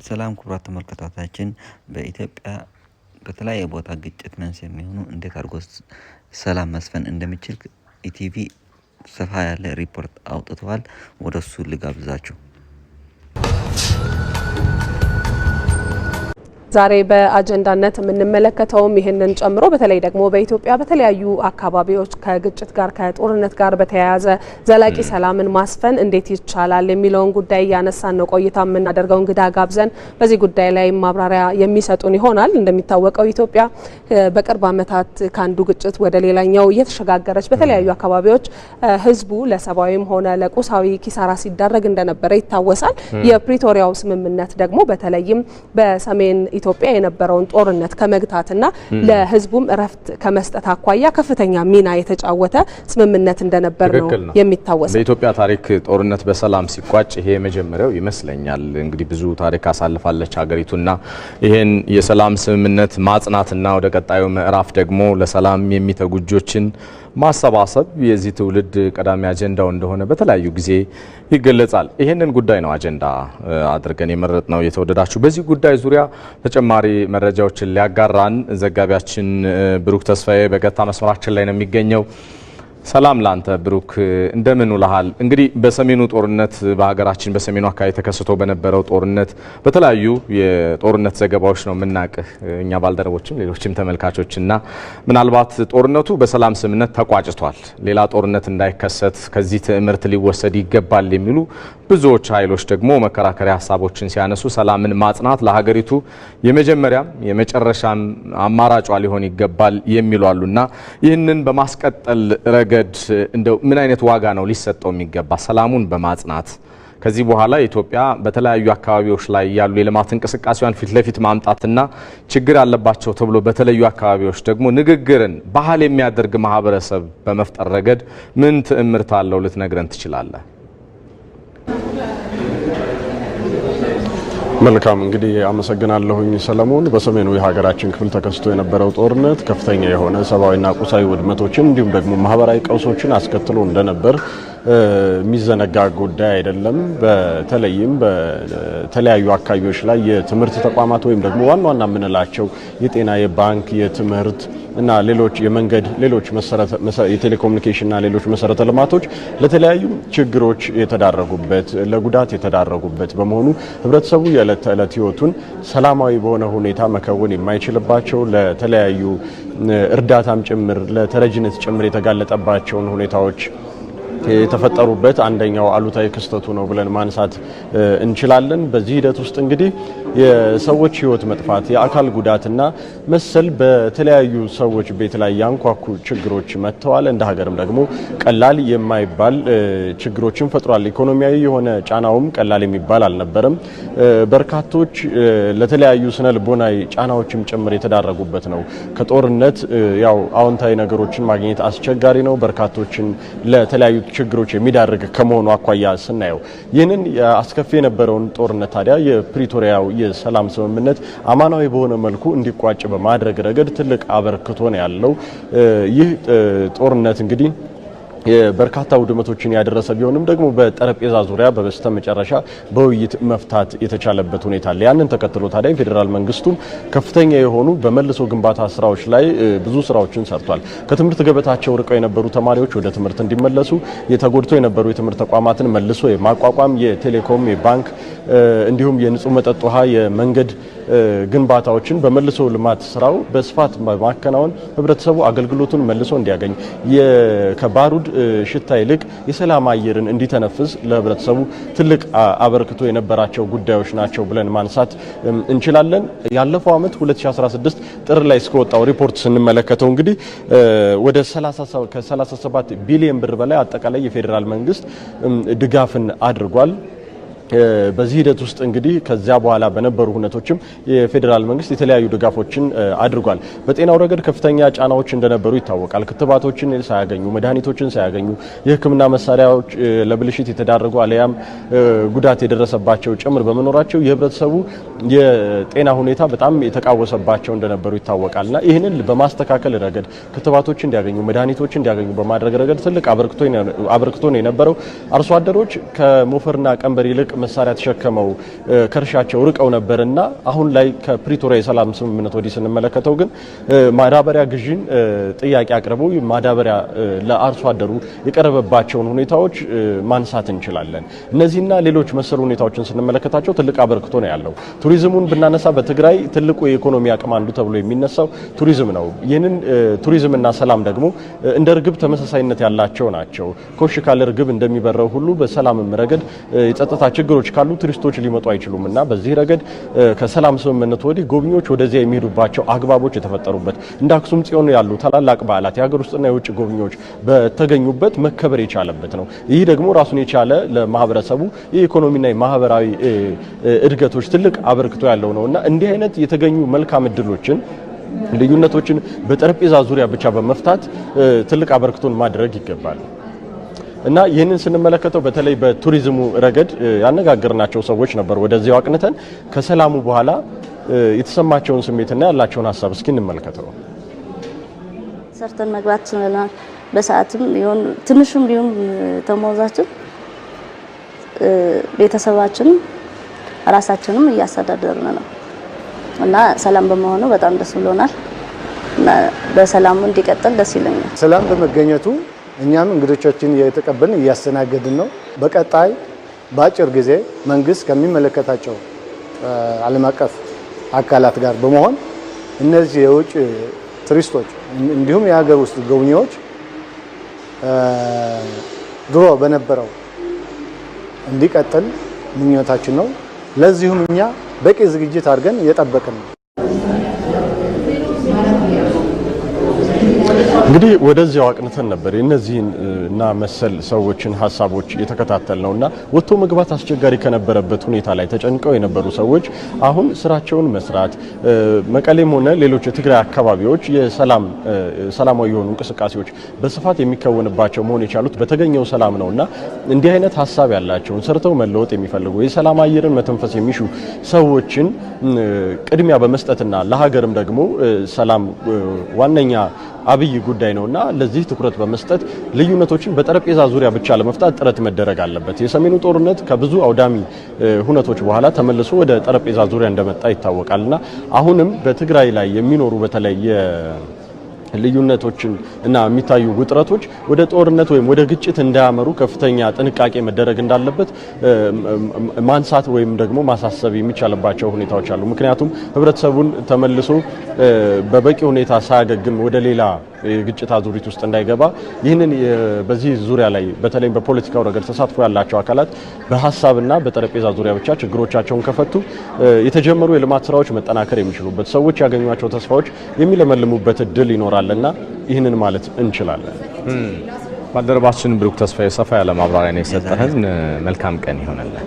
ሰላም ክቡራት ተመልካቾቻችን፣ በኢትዮጵያ በተለያየ ቦታ ግጭት መንስኤ የሚሆኑ እንዴት አድርጎ ሰላም መስፈን እንደሚችል ኢቲቪ ሰፋ ያለ ሪፖርት አውጥተዋል። ወደ እሱ ልጋብዛችሁ። ዛሬ በአጀንዳነት የምንመለከተውም ይህንን ጨምሮ በተለይ ደግሞ በኢትዮጵያ በተለያዩ አካባቢዎች ከግጭት ጋር ከጦርነት ጋር በተያያዘ ዘላቂ ሰላምን ማስፈን እንዴት ይቻላል የሚለውን ጉዳይ እያነሳን ነው ቆይታ የምናደርገው። እንግዳ ጋብዘን በዚህ ጉዳይ ላይ ማብራሪያ የሚሰጡን ይሆናል። እንደሚታወቀው ኢትዮጵያ በቅርብ ዓመታት ከአንዱ ግጭት ወደ ሌላኛው እየተሸጋገረች በተለያዩ አካባቢዎች ሕዝቡ ለሰብአዊም ሆነ ለቁሳዊ ኪሳራ ሲዳረግ እንደነበረ ይታወሳል። የፕሪቶሪያው ስምምነት ደግሞ በተለይም በሰሜን ኢትዮጵያ የነበረውን ጦርነት ከመግታትና ለህዝቡም እረፍት ከመስጠት አኳያ ከፍተኛ ሚና የተጫወተ ስምምነት እንደነበር ነው የሚታወሰው። በኢትዮጵያ ታሪክ ጦርነት በሰላም ሲቋጭ ይሄ የመጀመሪያው ይመስለኛል። እንግዲህ ብዙ ታሪክ አሳልፋለች ሀገሪቱና ይሄን የሰላም ስምምነት ማጽናትና ወደ ቀጣዩ ምዕራፍ ደግሞ ለሰላም የሚተጉ እጆችን ማሰባሰብ የዚህ ትውልድ ቀዳሚ አጀንዳው እንደሆነ በተለያዩ ጊዜ ይገለጻል። ይህንን ጉዳይ ነው አጀንዳ አድርገን የመረጥ ነው። የተወደዳችሁ በዚህ ጉዳይ ዙሪያ ተጨማሪ መረጃዎችን ሊያጋራን ዘጋቢያችን ብሩክ ተስፋዬ በቀጥታ መስመራችን ላይ ነው የሚገኘው። ሰላም ላንተ ብሩክ፣ እንደምን ውለሃል? እንግዲህ በሰሜኑ ጦርነት በሀገራችን በሰሜኑ አካባቢ ተከስቶ በነበረው ጦርነት በተለያዩ የጦርነት ዘገባዎች ነው የምናቅህ እኛ ባልደረቦችም ሌሎችም ተመልካቾችና ምናልባት ጦርነቱ በሰላም ስምምነት ተቋጭቷል፣ ሌላ ጦርነት እንዳይከሰት ከዚህ ትምህርት ሊወሰድ ይገባል የሚሉ ብዙዎች ኃይሎች ደግሞ መከራከሪያ ሀሳቦችን ሲያነሱ ሰላምን ማጽናት ለሀገሪቱ የመጀመሪያም የመጨረሻም አማራጯ ሊሆን ይገባል የሚሉ አሉና ይህንን በማስቀጠል ረገድ እንደው ምን አይነት ዋጋ ነው ሊሰጠው የሚገባ? ሰላሙን በማጽናት ከዚህ በኋላ ኢትዮጵያ በተለያዩ አካባቢዎች ላይ ያሉ የልማት እንቅስቃሴዋን ፊት ለፊት ማምጣትና ችግር አለባቸው ተብሎ በተለዩ አካባቢዎች ደግሞ ንግግርን ባህል የሚያደርግ ማህበረሰብ በመፍጠር ረገድ ምን ትዕምርት አለው ልትነግረን ትችላለህ? መልካም፣ እንግዲህ አመሰግናለሁኝ ሰለሞን። በሰሜኑ የሀገራችን ክፍል ተከስቶ የነበረው ጦርነት ከፍተኛ የሆነ ሰብአዊና ቁሳዊ ውድመቶችን እንዲሁም ደግሞ ማህበራዊ ቀውሶችን አስከትሎ እንደነበር የሚዘነጋ ጉዳይ አይደለም። በተለይም በተለያዩ አካባቢዎች ላይ የትምህርት ተቋማት ወይም ደግሞ ዋና ዋና የምንላቸው የጤና፣ የባንክ፣ የትምህርት እና ሌሎች የመንገድ፣ ሌሎች የቴሌኮሙኒኬሽንና ሌሎች መሰረተ ልማቶች ለተለያዩ ችግሮች የተዳረጉበት፣ ለጉዳት የተዳረጉበት በመሆኑ ህብረተሰቡ የዕለት ተዕለት ህይወቱን ሰላማዊ በሆነ ሁኔታ መከወን የማይችልባቸው፣ ለተለያዩ እርዳታም ጭምር ለተረጂነት ጭምር የተጋለጠባቸውን ሁኔታዎች የተፈጠሩበት አንደኛው አሉታዊ ክስተቱ ነው ብለን ማንሳት እንችላለን። በዚህ ሂደት ውስጥ እንግዲህ የሰዎች ህይወት መጥፋት፣ የአካል ጉዳትና መሰል በተለያዩ ሰዎች ቤት ላይ ያንኳኩ ችግሮች መጥተዋል። እንደ ሀገርም ደግሞ ቀላል የማይባል ችግሮችን ፈጥሯል። ኢኮኖሚያዊ የሆነ ጫናውም ቀላል የሚባል አልነበረም። በርካቶች ለተለያዩ ስነ ልቦናዊ ጫናዎችም ጭምር የተዳረጉበት ነው። ከጦርነት ያው አዎንታዊ ነገሮችን ማግኘት አስቸጋሪ ነው። በርካቶችን ለተለያዩ ችግሮች የሚዳርግ ከመሆኑ አኳያ ስናየው ይህንን አስከፊ የነበረውን ጦርነት ታዲያ የፕሪቶሪያው የሰላም ስምምነት አማናዊ በሆነ መልኩ እንዲቋጭ በማድረግ ረገድ ትልቅ አበርክቶ ነው ያለው። ይህ ጦርነት እንግዲህ በርካታ ውድመቶችን ያደረሰ ቢሆንም ደግሞ በጠረጴዛ ዙሪያ በበስተ መጨረሻ በውይይት መፍታት የተቻለበት ሁኔታ አለ። ያንን ተከትሎ ታዲያ የፌዴራል መንግስቱም ከፍተኛ የሆኑ በመልሶ ግንባታ ስራዎች ላይ ብዙ ስራዎችን ሰርቷል። ከትምህርት ገበታቸው ርቀው የነበሩ ተማሪዎች ወደ ትምህርት እንዲመለሱ፣ የተጎድቶ የነበሩ የትምህርት ተቋማትን መልሶ የማቋቋም፣ የቴሌኮም፣ የባንክ እንዲሁም የንጹህ መጠጥ ውሃ፣ የመንገድ ግንባታዎችን በመልሶ ልማት ስራው በስፋት በማከናወን ህብረተሰቡ አገልግሎቱን መልሶ እንዲያገኝ፣ ከባሩድ ሽታ ይልቅ የሰላም አየርን እንዲተነፍስ ለህብረተሰቡ ትልቅ አበርክቶ የነበራቸው ጉዳዮች ናቸው ብለን ማንሳት እንችላለን። ያለፈው ዓመት 2016 ጥር ላይ እስከወጣው ሪፖርት ስንመለከተው እንግዲህ ወደ ከ37 ቢሊዮን ብር በላይ አጠቃላይ የፌዴራል መንግስት ድጋፍን አድርጓል። በዚህ ሂደት ውስጥ እንግዲህ ከዚያ በኋላ በነበሩ ሁነቶችም የፌዴራል መንግስት የተለያዩ ድጋፎችን አድርጓል። በጤናው ረገድ ከፍተኛ ጫናዎች እንደነበሩ ይታወቃል። ክትባቶችን ሳያገኙ፣ መድኃኒቶችን ሳያገኙ፣ የሕክምና መሳሪያዎች ለብልሽት የተዳረጉ አሊያም ጉዳት የደረሰባቸው ጭምር በመኖራቸው የህብረተሰቡ የጤና ሁኔታ በጣም የተቃወሰባቸው እንደነበሩ ይታወቃልና ይህንን በማስተካከል ረገድ ክትባቶች እንዲያገኙ፣ መድኃኒቶች እንዲያገኙ በማድረግ ረገድ ትልቅ አበርክቶ ነው የነበረው። አርሶ አደሮች ከሞፈርና ቀንበር ይልቅ መሳሪያ ተሸክመው ከእርሻቸው ርቀው ነበርና አሁን ላይ ከፕሪቶሪያ የሰላም ስምምነት ወዲህ ስንመለከተው ግን ማዳበሪያ ግዥን ጥያቄ አቅርበው ማዳበሪያ ለአርሶ አደሩ የቀረበባቸውን ሁኔታዎች ማንሳት እንችላለን። እነዚህና ሌሎች መሰል ሁኔታዎችን ስንመለከታቸው ትልቅ አበርክቶ ነው ያለው። ቱሪዝሙን ብናነሳ በትግራይ ትልቁ የኢኮኖሚ አቅም አንዱ ተብሎ የሚነሳው ቱሪዝም ነው። ይህንን ቱሪዝምና ሰላም ደግሞ እንደ እርግብ ተመሳሳይነት ያላቸው ናቸው። ኮሽ ካለ እርግብ እንደሚበረው ሁሉ በሰላምም ረገድ የጸጥታ ችግሮች ካሉ ቱሪስቶች ሊመጡ አይችሉም እና በዚህ ረገድ ከሰላም ስምምነት ወዲህ ጎብኚዎች ወደዚያ የሚሄዱባቸው አግባቦች የተፈጠሩበት፣ እንደ አክሱም ጽዮን ያሉ ታላላቅ በዓላት የሀገር ውስጥና የውጭ ጎብኚዎች በተገኙበት መከበር የቻለበት ነው። ይህ ደግሞ ራሱን የቻለ ለማህበረሰቡ የኢኮኖሚና የማህበራዊ እድገቶች ትልቅ አበርክቶ ያለው ነውና እንዲህ አይነት የተገኙ መልካም እድሎችን ልዩነቶችን በጠረጴዛ ዙሪያ ብቻ በመፍታት ትልቅ አበርክቶን ማድረግ ይገባል። እና ይህንን ስንመለከተው በተለይ በቱሪዝሙ ረገድ ያነጋገርናቸው ሰዎች ነበሩ። ወደዚያው አቅንተን ከሰላሙ በኋላ የተሰማቸውን ስሜትና ያላቸውን ሀሳብ እስኪ እንመልከተው። ሰርተን መግባት ችለናል። በሰዓትም ቢሆን ትንሽም ቢሆን ደሞዛችን ቤተሰባችን ራሳችንም እያስተዳደርን ነው እና ሰላም በመሆኑ በጣም ደስ ብሎናል እና በሰላሙ እንዲቀጥል ደስ ይለኛል። ሰላም በመገኘቱ እኛም እንግዶቻችን እየተቀበልን እያስተናገድን ነው። በቀጣይ በአጭር ጊዜ መንግስት ከሚመለከታቸው ዓለም አቀፍ አካላት ጋር በመሆን እነዚህ የውጭ ቱሪስቶች እንዲሁም የሀገር ውስጥ ጎብኚዎች ድሮ በነበረው እንዲቀጥል ምኞታችን ነው። ለዚሁም እኛ በቂ ዝግጅት አድርገን እየጠበቅን ነው። እንግዲህ ወደዚያው አቅንተን ነበር የእነዚህን እና መሰል ሰዎችን ሀሳቦች የተከታተል ነውና ወጥቶ መግባት አስቸጋሪ ከነበረበት ሁኔታ ላይ ተጨንቀው የነበሩ ሰዎች አሁን ስራቸውን መስራት፣ መቀሌም ሆነ ሌሎች የትግራይ አካባቢዎች የሰላም ሰላማዊ የሆኑ እንቅስቃሴዎች በስፋት የሚከወንባቸው መሆን የቻሉት በተገኘው ሰላም ነውና እንዲህ አይነት ሀሳብ ያላቸውን፣ ሰርተው መለወጥ የሚፈልጉ፣ የሰላም አየርን መተንፈስ የሚሹ ሰዎችን ቅድሚያ በመስጠትና ለሀገርም ደግሞ ሰላም ዋነኛ አብይ ጉዳይ ነውና ለዚህ ትኩረት በመስጠት ልዩነቶችን በጠረጴዛ ዙሪያ ብቻ ለመፍታት ጥረት መደረግ አለበት። የሰሜኑ ጦርነት ከብዙ አውዳሚ ሁነቶች በኋላ ተመልሶ ወደ ጠረጴዛ ዙሪያ እንደመጣ ይታወቃልና አሁንም በትግራይ ላይ የሚኖሩ በተለይ ልዩነቶችን እና የሚታዩ ውጥረቶች ወደ ጦርነት ወይም ወደ ግጭት እንዳያመሩ ከፍተኛ ጥንቃቄ መደረግ እንዳለበት ማንሳት ወይም ደግሞ ማሳሰብ የሚቻልባቸው ሁኔታዎች አሉ። ምክንያቱም ህብረተሰቡን ተመልሶ በበቂ ሁኔታ ሳያገግም ወደ ሌላ የግጭት አዙሪት ውስጥ እንዳይገባ ይህንን በዚህ ዙሪያ ላይ በተለይም በፖለቲካው ረገድ ተሳትፎ ያላቸው አካላት በሀሳብና በጠረጴዛ ዙሪያ ብቻ ችግሮቻቸውን ከፈቱ የተጀመሩ የልማት ስራዎች መጠናከር የሚችሉበት፣ ሰዎች ያገኟቸው ተስፋዎች የሚለመልሙበት እድል ይኖራልና ይህንን ማለት እንችላለን። ባልደረባችን ብሩክ ተስፋዬ፣ ሰፋ ያለ ማብራሪያ ነው የሰጠህን። መልካም ቀን ይሆንልን።